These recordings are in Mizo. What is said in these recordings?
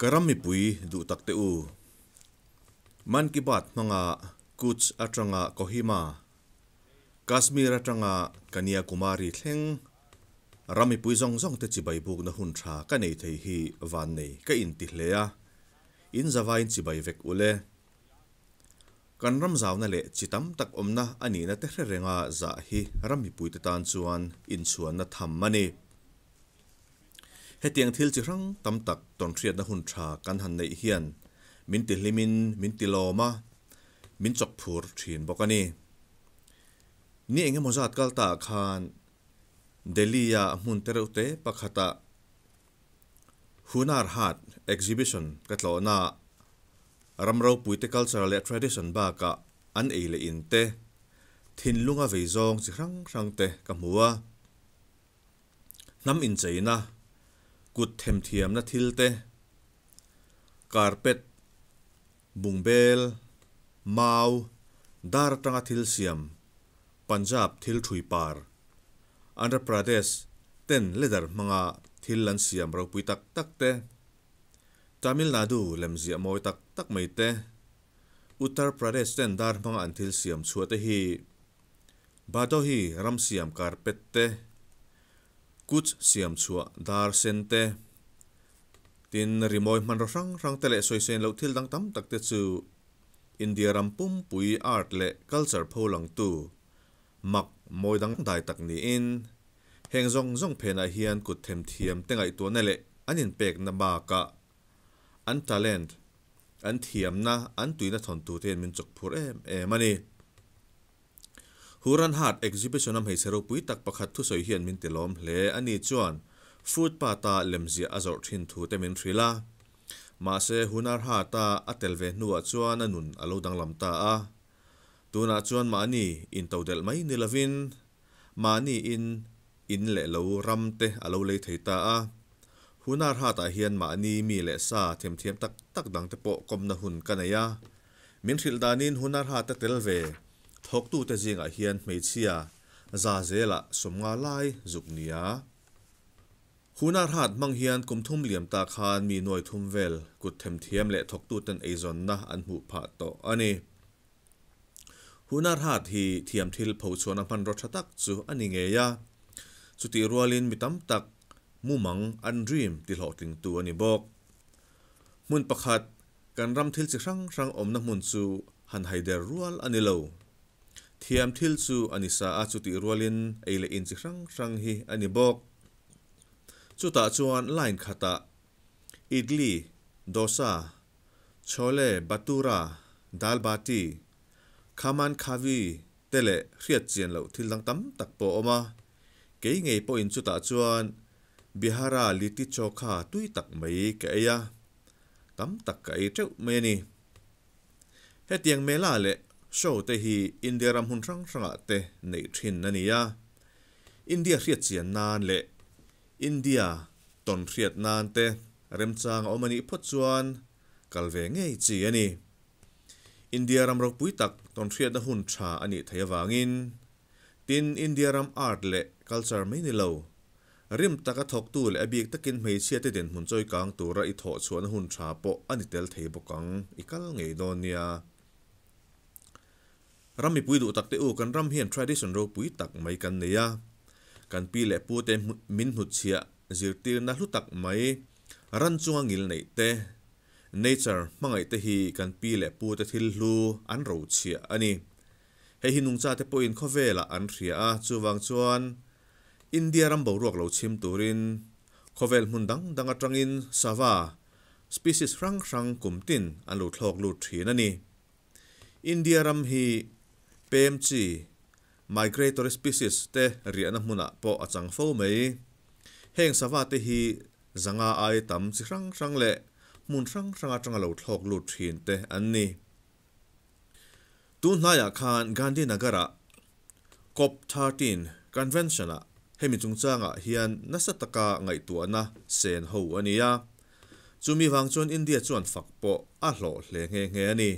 Ka ram mipui duh tak te u. Man Ki Baat hmanga Kutch atanga Kohima, Kashmir atanga Kanyakumari thleng ram mipui zawng zawng te chibai bukna hun tha ka nei thei hi van nei ka inti hle a, in zavain chibai vek ule. Kan ram zauna leh chi tam tak awmna a nihna te hre renga zah hi ram mipuite tan chuan inchhuanna tham a ni. Hetiang thil chi hrang tam tak tawnhriatna hun tha kan han neih hian min ti hlimin min ti lawm a, min chawk phur thin bawk a ni. Ni engemaw zat kal ta ah khan Delhi-a hmun tereuh te pakhatah Hunar Haat Exhibition ka tlawhna ah ram ropuite culture leh tradition bakah an ei leh in te, thinlunga vei zawng chi hrang hrang te ka hmu a. Hnam incheina, kut themthiamna thil te, carpet, bungbel, mau, dar atanga thil siam, Punjab thil thui par, Andhra Pradesh ten leather hmanga thil an siam ropui tak tak te, Tamil Nadu lemziah mawi tak tak mai te, Uttar Pradesh ten dar hmanga an thil siam chhuah te hi Bhadohi ram siam carpet te, Kutch siam chhuah dar sen te, tin rimawi hmanraw hrang hrang te leh sawisain loh thil dang tam tak te chu India ram pumpui art leh culture pholangtu mak mawi dangdai tak niin heng zawng zawng phenah hian kut themthiam te ngaihtuahna leh an inpekna bakah an talent, an thiamna, an tuina thawntu te hian min chawkphur em em a ni. Huran Haat Exhibition-a hmeichhe ropui tak pakhat thusawi hian min ti lawm hle. Ani chuan footpath-a lemziah a zawrh thin thu te min hrilh a. Mahse, Hunar Haat-a a tel ve hnuah chuan a nun a lo danglam ta a. Tunah chuan mahni intodelh mai ni lovin mahni in in leh lo ram te a lo lei thei ta a. Hunar Haat-ah hian mahni mi leh sa themthiam tak tak dangte pawh kawmna hun ka nei a. Min hrilh danin Hunarhata tel ve thawktute zingah hian hmeichhia za zelah sawmnga lai zuk nia. Hunarhat hmang hian kum thum liam ta khan mi nuai thum vel kut themthiam leh thawktuten eizawnna an hmuh phah tawh a ni. Hunarhat hi thiam thil phochhuahna hmanraw tha tak chu a ni ngei a, chutih rualin mi tam tak mumang an dream ti hlawhtlingtu a ni bawk. Hmun pakhat Kan ram thil chi hrang hrang awmna hmun chu han haider rual a ni lo. Thiam thil chu a ni sa a, chutih rualin ei leh in chi hrang hrang hi a ni bawk. Chutah chuan line khatah Idli, Dosa, Chhole Bhatura, Dal Bati, Khaman Khavi te leh hriat chian loh thil dang tam tak pawh a awm a. Kei ngei pawhin chutah chuan Bihara Litti Chokha tui tak mai ka ei a. Tam tak ka ei teuh mai a ni. Hetiang mela leh show te hi India ram hmun hrang hrangah te neih thin a ni a. India hriat chian nan leh India tawn hriat nan te remchang a awm a nih phawt chuan kal ve ngei chi a ni. India ram ropui tak tawn hriatna hun tha a nih theih avangin tin India ram art leh culture mai ni lo Rim taka thawktu leh a bik takin hmeichhiate dinhmun chawi kang tura i thawh chhuahna hun tha pawh a ni tel thei bawk ang, i kal ngei dawn nia. Ram mipui duh takte u, kan ram hian tradition ropui tak mai kan nei a. Kan pi leh pute min hnutchhiah zirtirna hlu tak mai, ran chunga ngil neih te, nature hmangaih te hi kan pi leh pute thil hlu an rochhiah a ni. Hei hi nungchate pawhin khawvelah an hria a, chuvang chuan India ram boruak lo chhim turin khawvel hmun dang dang atangin sava species hrang hrang kum tin an lo thlawk lut thin a ni. India ram hi pem chi, migratory species, te riahna hmunah pawh a chang fo mai. Heng sava te hi zanga ai tam chi hrang hrang leh hmun hrang hrang atanga lo thlawk lut thin te an ni. Tun hnaiah khan Gandhi Nagar-ah Cop 13 Convention-ah hemi chungchangah hian nasa taka ngaihtuahna sen ho a ni a. Chumi vang chuan India chuan fak pawh a hlawh hle nghe nghe a ni.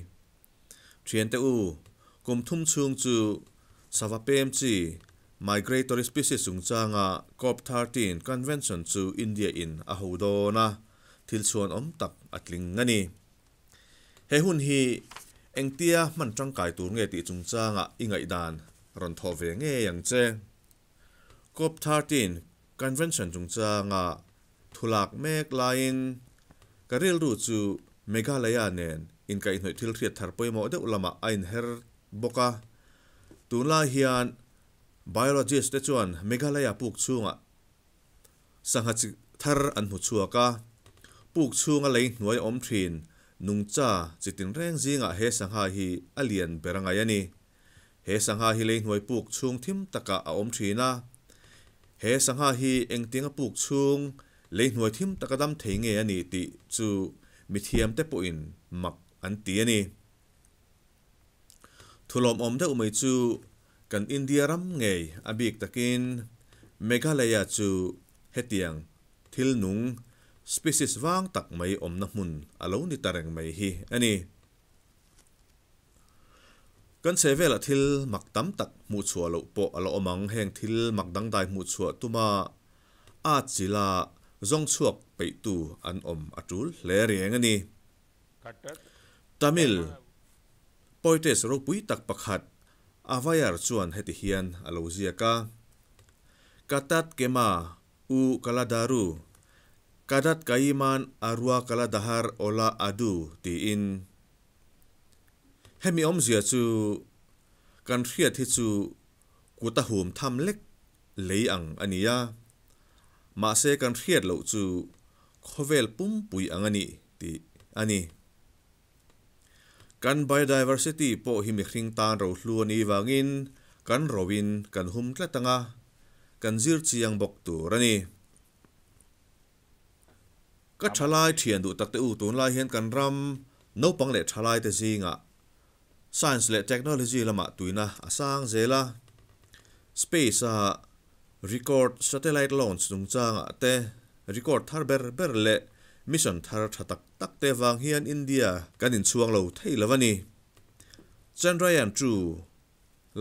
Thiante u, kum thum chhung chu sava pem chi, migratory species chungchanga Cop 13 Convention chu India-in a ho dawn a, thil chhuan awm tak a tling a ni. He hun hi engtia hman tangkai tur nge tih chungchangah i ngaihdan rawn thawh ve ngei ang che. Cop 13 Convention chungchanga thulak mek laiin ka rilru chu Meghalaya nen inkaihhnawih thil hriat thar pawimawh deuh lamah a inher bawk a. Tunlai hian biologist te chuan Meghalaya puk chhungah Sangha chi thar an hmu chhuak a, puk chhunga lei hnuai awm thin nungcha chi tinreng zingah he sangha hi a lian ber a ngaih a ni. He sangha hi lei hnuai puk chhung thim takah a awm thin a. He sangha hi engtianga puk chhung lei hnuai thim taka dam thei nge a ni tih chu mithiamte pawhin mak an ti a ni. Thulawmawm deuh mai chu kan India ram ngei a bik takin Meghalaya chu hetiang thil nung species vang tak mai awmna hmun a lo ni ta reng mai hi a ni. Kan chhe velah thil mak tam tak hmuh chhuah loh pawh a la awm ang, heng thil mak dangdai hmuh chhuah tuma at chila zawng chhuak peihtu an awm a tul hle reng a ni. Tamil poetess ropui tak pakhat Avvaiyar chuan heti hian a lo ziak a, Katat kema u kaladaru, kadat kaiman arua kaladahar ola adu tiin. Hemi awmzia chu kan hriat hi chu kut a hum tham lek lei ang a ni a, mahse kan hriat loh chu khawvel pumpui ang a ni tih a ni. Kan biodiversity pawh hi mihring tan rohlu a nih vangin kan roin kan hum tlat ang a, kan zir chiang bawk tur a ni. Ka thalai thian duh takte u tunlai hian kan ram naupang leh thalaite zingah Science leh Technology lamah tuina a sang zel a, Space-a record satellite launch chungchangah te record thar ber ber leh mission thar tha tak tak te vang hian India kan inchhuang lo thei lo a ni. Chandrayaan two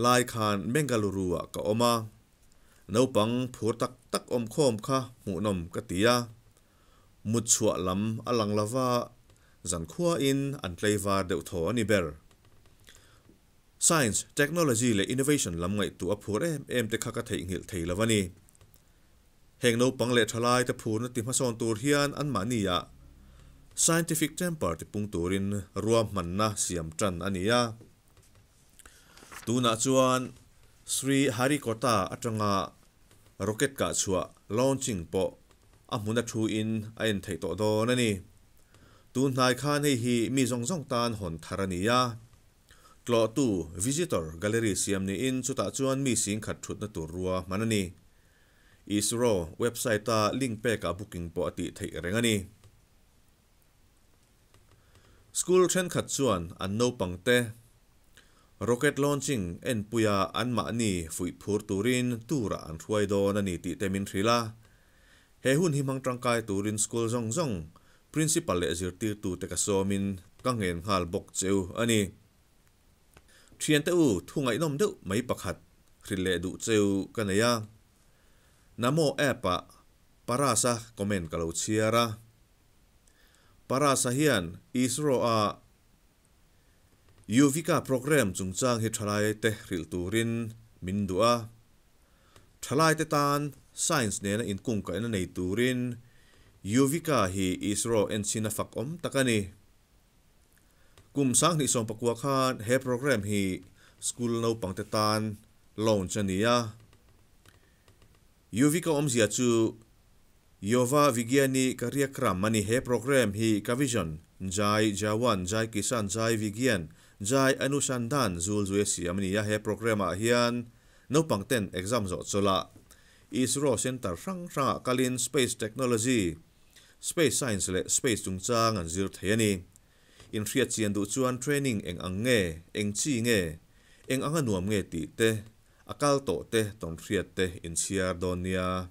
lai khan Bengaluru-ah ka awm a, naupang phur tak tak awmkhawm kha hmuhnawm ka ti a, Mutchhuah lam a lang lova, zankhuain an tleivar deuh thaw a ni ber. Science, Technology leh Innovation lam ngaihtuah a phur em em te kha ka theihnghilh thei lo a ni. Heng naupang leh thalai te phurna ti hmasawn tur hian anmahniah Scientific temper ti pung turin ruahmanna siam tan a ni a. Tunah chuan Sri Harikota atanga rocket kah chhuah, launching, pawh a hmun a thu in a en theih tawh dawn a ni. Tun hnai khan hei hi mi zawng zawng tan hawn thar a ni a. Tlawhtu, visitor, gallery siam niin chutah chuan mi singkhat thutna tur rua hman a ni. ISRO website-a link pekah booking pawh a tih theih reng a ni. School thenkhat chuan an naupangte rocket launching enpuia anmahni fuih phur turin tour-ah an hruai dawn a ni tih te min hrilh a. He hun hi hmang tangkai turin school zawng zawng principal leh zirtirtute ka sawmin ka ngen nghal bawk cheu a ni. Thiante u thu ngaihnawm deuh mai pakhat hrilh leh duh cheu ka nei a. Namo app-ah Paras-a comment ka lo chhiar a. Parasa hian ISRO-a Yuvika programme chungchang hi thalaite hrilh turin min duh a. Thalaite tan science nena inkungkaihna nei turin Yuvika hi ISRO enchhin a fak awm tak a ni. Kum 2019 khan he programme hi school naupangte tan launch a ni a. Yuvika awmzia chu Yova Vigyani Karyakram a ni. He programme hi ka vision, Jai Jawan, Jai Kisan, Jai Vigyan, Jai Anusandhan zul zui a siam a ni a. He programme ah hian naupang ten exam zawh chawlh ah ISRO centre hrang hrang ah kalin space technology, space science leh space chungchang an zir thei a ni. Inhriat chian duh chuan training eng ang nge, eng chi nge, eng anga nuam nge tih te, a kal tawh te tawnhriat te inchhiar dawn nia.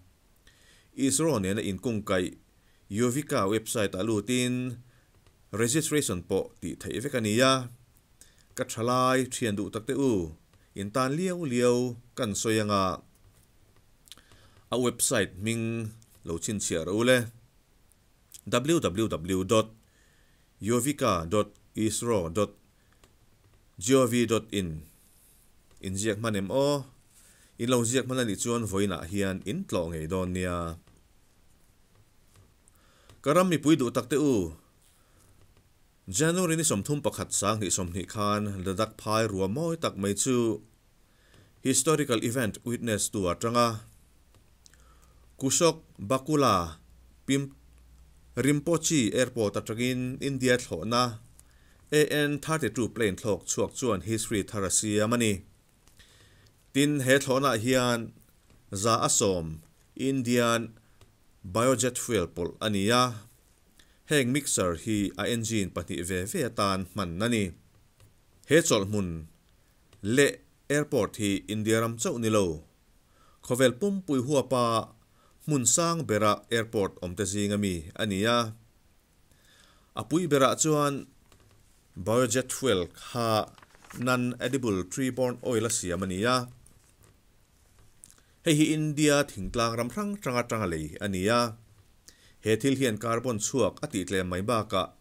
ISRO nena inkungkaih Yuvika website ah lutin registration pawh tih theih vek a ni a. Ka thalai thian duh takte u, in tan liau liau kan sawi anga a website hming lo chhinchhiah rawh u le, www. Yuvika dot isro dot gov dot in in ziak hman em aw? In lo ziak hman a nih chuan vawiinah hian in tlawh ngei dawn nia. Ka ram mipui duh tak te u, January ni 31 2020 khan Ladakh phai rua mawi tak mai chu historical event witness tu atanga Kushok Bakula Pim Rinpoche Airport atangin India thlawhna AN-32 plane thlawk chhuak chuan history thar a siam a ni. Tin, he thlawhnaah hian 100 Indian biojet fuel pawlh a ni a, heng mixer hi a engine pahnih ve ve atan hman a ni. He chawlhhmun leh airport hi India ram chauh ni lo, Khawvel pumpui huapa hmun sang bera airport awmte zinga mi a ni a. A pui berah chuan biojet fuel kha non-edible tree-borne oil a siam a ni a. Hei hi India thingtlang ram hrang hrang atanga lei a ni a. He thil hian carbon chhuak a tihtlem mai bakah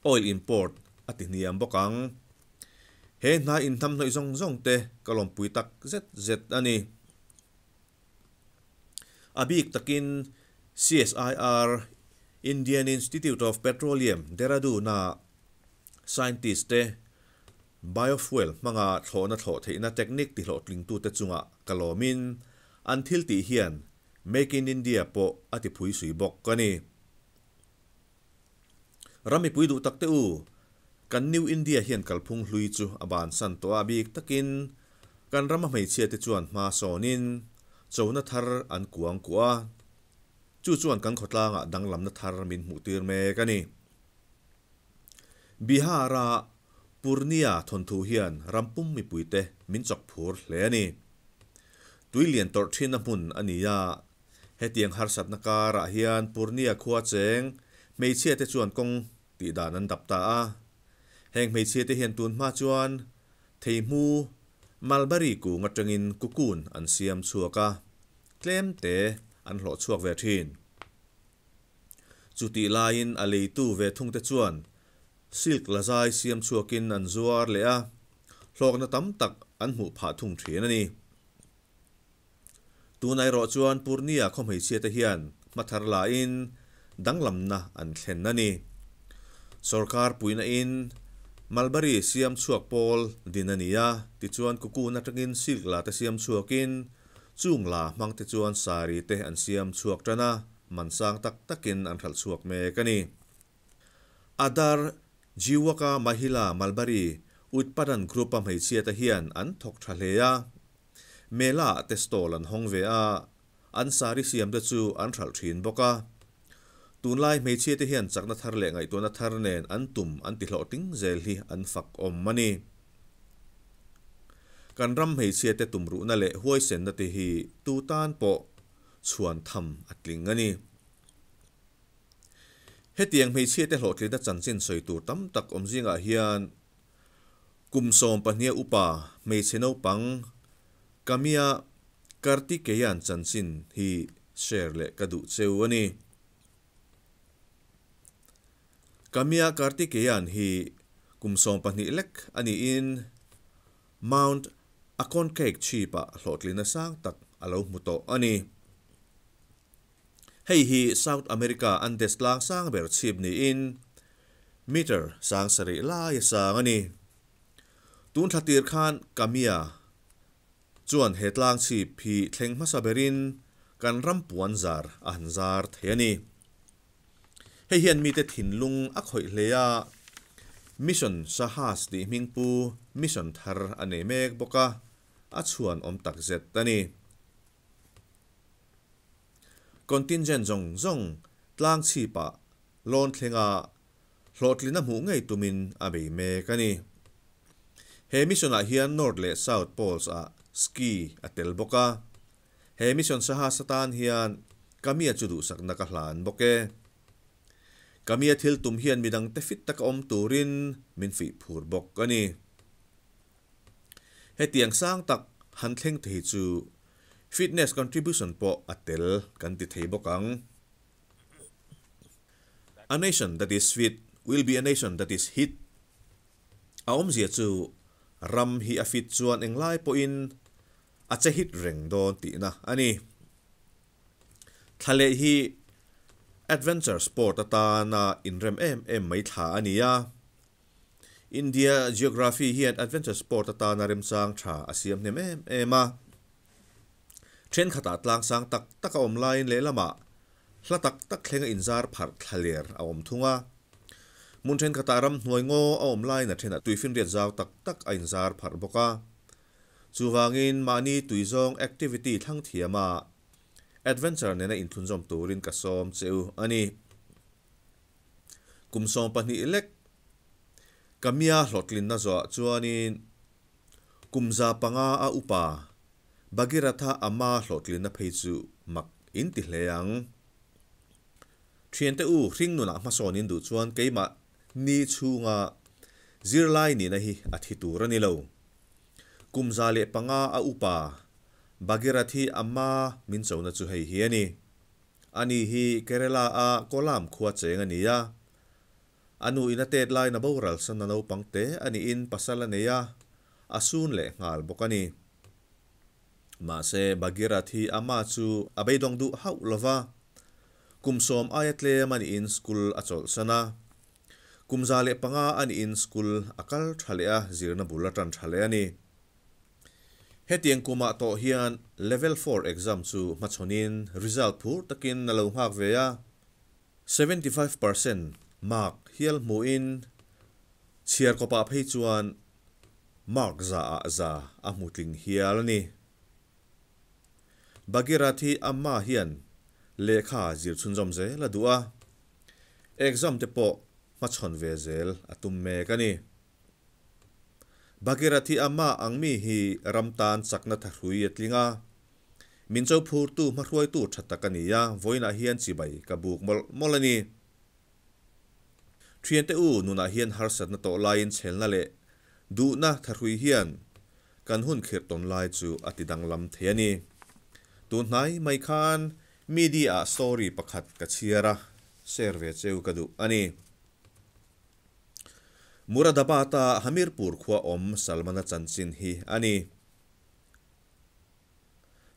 oil import a ti hniam bawk ang. He hna inhnamhnawih zawng zawng te ka lawmpui tak zet zet a ni. A bik takin CSIR, Indian Institute of Petroleum, Dehradun-a scientist te biofuel hmanga thlawhna thlawh theihna technique tihlawhtlingtute chungah ka lawmin an thil tih hian Make in India pawh a tiphui sui bawk a ni. Ram mipui duh tak te u, kan New India hian kalphung hlui chu a bansan tawh a, bik takin kan rama hmeichhia te chuan hma sawnin chona thar an kuang kuah a, chu chuan kan khawtlangah danglamna thar min hmuhtir mek a ni. Bihar-a Purnia thawnthu hian ram pum mipuite min chawk phur hle a ni. Tui lian tawrh thinna hmun a ni a, Hetiang harsatna karah hian Purnia khua cheng hmeichhia te chuan kawng tih dan an dap ta a. Heng hmeichhia te hian tun hma chuan theihmu mulberry kung atangin cocoon an siam chhuak a, tlem te an hlawh chhuak ve thin. Chutih laiin a leitu ve thung te chuan silk lazai siam chhuakin an zuar leh a, hlawkna tam tak an hmuh phah thung thin a ni. Tuna erawh chuan Purnia khaw hmeichhia te hian hma thar lain danglamna an thlen a ni. Sorkar puihna in Mulberry siam chhuak pawl din a ni a, tichuan cocoon atangin silk la te siam chhuakin chung la hmang te chuan sari te an siam chhuak tan a, man sang tak takin an hralh chhuak mek a ni. Adar Jiwaka Mahila Mulberry Utpadan Group-a hmeichhia te hian an thawk tha hle a, Mela ah te stall an hawng ve a, an sari siam te chu an hralh thin bawk a. Tunlai hmeichhia te hian chakna thar leh ngaihtuahna thar nen an tum an ti hlawhtling zel hi an fak awm a ni. Kan ram hmeichhia te tumruhna leh huaisenna te hi tu tan pawh chhuan tham a tling a ni. Hetiang hmeichhia te hlawhtlinna chanchin sawi tur tam tak awm zingah hian Kum 12 upa hmeichhe naupang Kamia Kartikeyan chanchin hi share leh ka duh cheu a ni. Kamia Kartikeyan hi kum 12 lek a niin Mount Aconcagua chhipah hlawhtlina sang tak a lo hmu tawh a ni. Hei hi South America Andes tlang sang ber chhip niin meter 7000 lai a sang a ni. Tun thla tir khan Kamia chuan he tlang chhip hi thleng hmasa berin kan ram puan zar a han zar thei a ni. Hei hian mite thinlung a khawih hle a, Mission Sahas tih hmingpu mission thar a nei mek bawk a, a chhuan awm takzet a ni. Contingent zawng zawng tlang chhipah lawn thlenga hlawhtlina hmuh ngei tumin a bei mek a ni. He mission-ah hian North leh South Poles-ah ski a tel bawk a. He mission sahas atan hian Kamia chu duhsakna ka hlan bawk e. Kamia thil tum hian midangte fit taka awm turin min fih phur bawk a ni. Hetiang sang tak han thleng thei chu fitness contribution pawh a tel kan ti thei bawk ang. A nation that is fit will be a nation that is hit. A awmzia chu ram hi a fit chuan englai pawhin a che hit reng dawn tihna a ni. Thlaleh hi adventure sport atana inrem em em mai thla a ni a. India geography hian adventure sport atana remchang tha a siam hnem em em a. Thenkhatah tlang sang tak tak a awm laiin lehlamah hla tak tak thlenga inzar pharh thlaler a awm thung a. Hmun thenkhatah ram hnuai ngaw a awm laiin a thenah tuifinriat zau tak tak a inzar pharh bawk a. Chuvangin mahni tuizawng activity thlang thiama adventure nena inthlunzawm turin ka sawm che u a ni. Kum 12 lek ka mia hlawhtlinna zawhah chuanin kum 500 a upa Bhagiratha Amma hlawhtlinna phei chu mak in ti hle ang. Thiante u hring nunah hmasawn in duh chuan keimah ni chhunga zirlai nihna hi a thi tur a ni lo. Kum 105 a upa Bhagirathi Amma min chona chu hei hi a ni. Ani hi Kerala a Kolam khua cheng a ni a. A nu in a tet laiin a boral san a naupang te a niin pasal a nei a, a sun leh nghal bawk a ni. Mahse, Bhagirathi Amma chu a beidawng duh hauh lo va. Kum 10 aia tlem a niin school a chawlhsan a. Kum 105 a niin school a kal tha leh a, zirna bul a tan tha leh a ni. Hetiang kumah tawh hian Level 4 exam chu hmachhawnin result phur takin a lo nghak ve a. 75% mark hial hmuhin chhiar kawpah phei chuan mark za ah za a hmu tling hial a ni. Bhagirathi Amma hian lehkha zir chhunzawm zel a duh a, exam te pawh hmachhawn ve zel a tum mek a ni. Bhagirathi Amma ang mi hi ram tan chakna thahrui a tling a, min cho phurtu hmahruaitu tha tak a ni a, vawiinah hian chibai ka buk mawlh mawlh a ni. Thiante u nunah hian harsatna tawh laiin chhelna leh duhna thahrui hian kan hun khirh tawn lai chu a ti danglam thei a ni. Tun hnai mai khan media ah story pakhat ka chhiar a, share ve cheu ka duh a ni. Muradabad-a Hamirpur khua awm Salman-a chanchin hi a ni.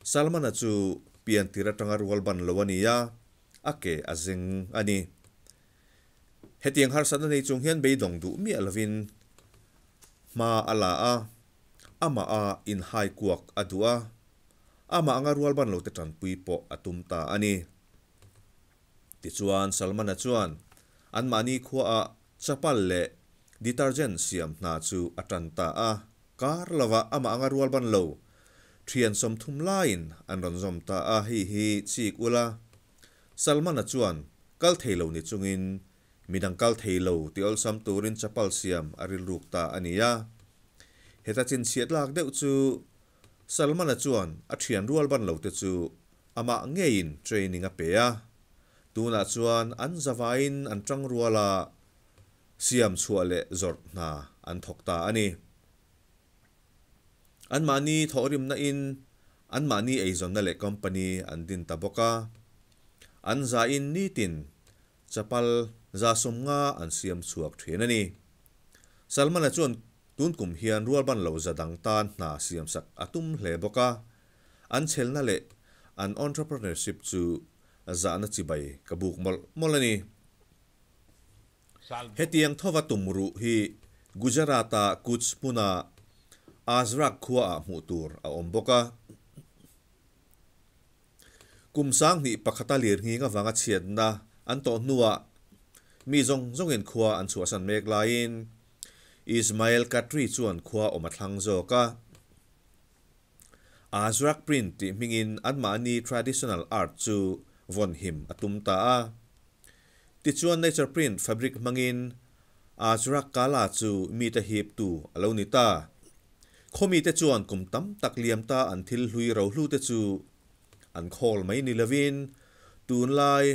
Salman-a chu pian tir atanga rual ban lo a ni a, a ke a zeng a ni. Hetiang harsatna nei chung hian beidawng duh miah lovin hma a la a, amah a inhai kuak a duh a, amah anga rual ban lote tanpui pawh a tum ta a ni. Tichuan Salman-a chuan anmahni khuaah chapal leh detergent siam hna chu a tan ta a, kar lovah amah anga rual ban lo thian 30 laiin an rawn zawm ta a, hei hi chik ula. Salman-a chuan kal thei lo ni chungin midang kal thei lo ti awlsam turin chapal siam a rilruk ta a ni a. Heta chinchhiat lak deuh chu Salman-a chuan a thian rual ban lo te chu amah ngeiin training a pe a. Tunah chuan an zavaiin an tang rual a, siam chhuah leh zawrh hna an thawk ta a ni. Anmahni thawhrimna in anmahni eizawnna leh company an din ta bawk a. An zain nitin chapal 150 an siam chhuak thin a ni. Salman-a chuan tun kum hian rualban lo za dang tan hna siamsak a tum hle bawk a. An chhelna leh an entrepreneurship chu zahna chibai ka buk mawlh mawlh a ni. Hetiang thova tum ruh hi Gujarat-a Kutch hmuna Azrak khuaah hmuh tur a awm bawk a. Kum 2001-a lirnghing avanga chhiatna an tawh hnuah mi zawng zawngin khua an chhuahsan mek laiin Ismail Khatri chuan khua awm a thlang zawk a. Azrak print tih hmingin anmahni traditional art chu vawn him a tum ta a. Tichuan nature print fabric hmangin Azrak Kala chu mite hiptu a lo ni ta. Khawmite chuan kum tam tak liam ta an thil hlui rohlu te chu an khawl mai ni lovin tunlai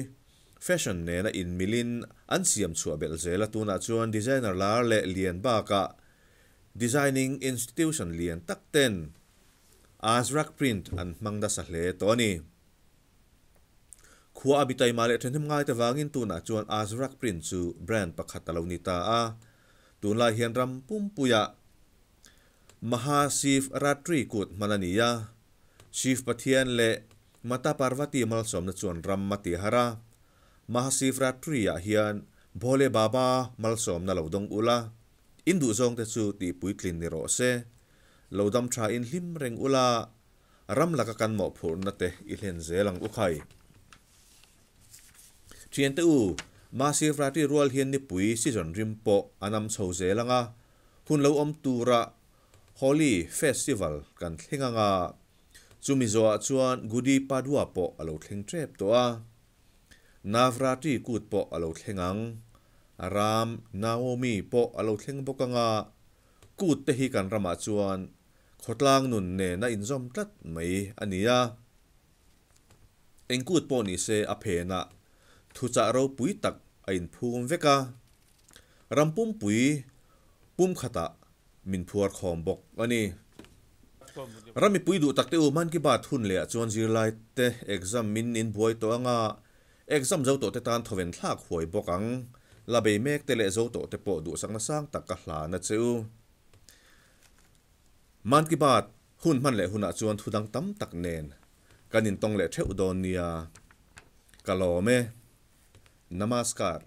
fashion nena inmilin an siam chhuah belh zel a, tunah chuan designer lar leh lian bakah designing institution lian tak ten Azrak print an hmang nasa hle tawh a ni. Khua a bitaima leh thahnem ngaite vangin tunah chuan Azrak print chu brand pakhat a lo ni ta a. Tunlai hian ram pumpuiah Maha Shiv Ratri kut hman a ni a. Shiv Pathian leh Mata Parvati malsawmna chuan ram a ti har a. Maha Shiv Ratri ah hian Bhole Baba malsawmna lo dawng ula, in duhzawngte chu tihpuitlin ni rawh se. Lo dam tha in hlim reng ula, ram laka kan mawhphurhna te i hlen zel ang u khai. Thiante u, Mahse Vratri rual hian nipui season rim pawh a nam chho zel ang a, hun lo awm tura Holi festival kan thleng ang a, chumi zawhah chuan Gudi Padwa pawh a lo thleng tep tawh a. Navratri kut pawh a lo thleng ang, Ram Naomi pawh a lo thleng bawk ang a, kut te hi kan ramah chuan khawtlang nun nen a inzawm tlat mai a ni a. Eng kut pawh ni se a phenah thuchah ropui tak a inphum vek a, ram pumpui pumkhatah min phuar khawm bawk a ni. Ram mipui duh takte u Mann Ki Baat hun leh ah chuan zirlai te exam min in buai tawh anga exam zo tawh te tan thawven thlak huai bawk ang. La bei mek te leh zo tawh te pawh duhsakna sang tak ka hlan a che u. Mann Ki Baat hun hman leh hunah chuan thu dang tam tak nen kan intawng leh theuh dawn nia. Ka lawm e. Namaskar.